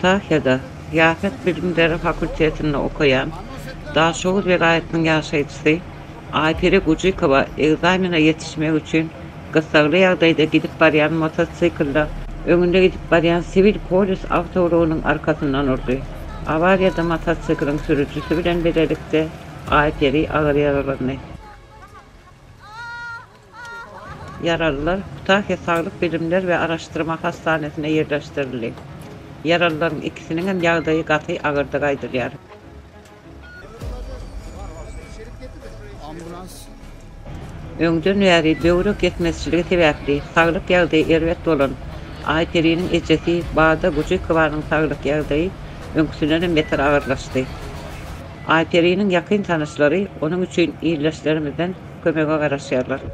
Kütahýada Syýasat bilimleri fakultetinde okaýan Daşoguz welaýatynyň ýaşaýjysy Aýperi Gujykowa ekzamene ýetişmek üçin gyssagly ýagdaýda gidip barýan motosiklde öňünde gidip barýan siwil polis awtoulagynyň arkasyndan urdy. Awariýada motosikliň sürüjisi bilen bilelikde Aýperi agyr ýaralandy. Ýaralylar Kütahýa saglyk bilimler we araşdyrma hassanesine ýerleşdirildi. Ýaralylaryň ikisiniňem ýagdaýy gaty agyrdygy aýdylýar. Öňden bäri böwrek ýetmezçiligi sebäpli saglyk ýagdaýy erbet bolan Aýperiniň ejesi Bada Gujikowanyň saglyk ýagdaýy öňküsindenem beter agyrlaşdy. Aýperiniň ýakyn tanyşlary onuň üçin ildeşlerimizden kömege garaşýarlar.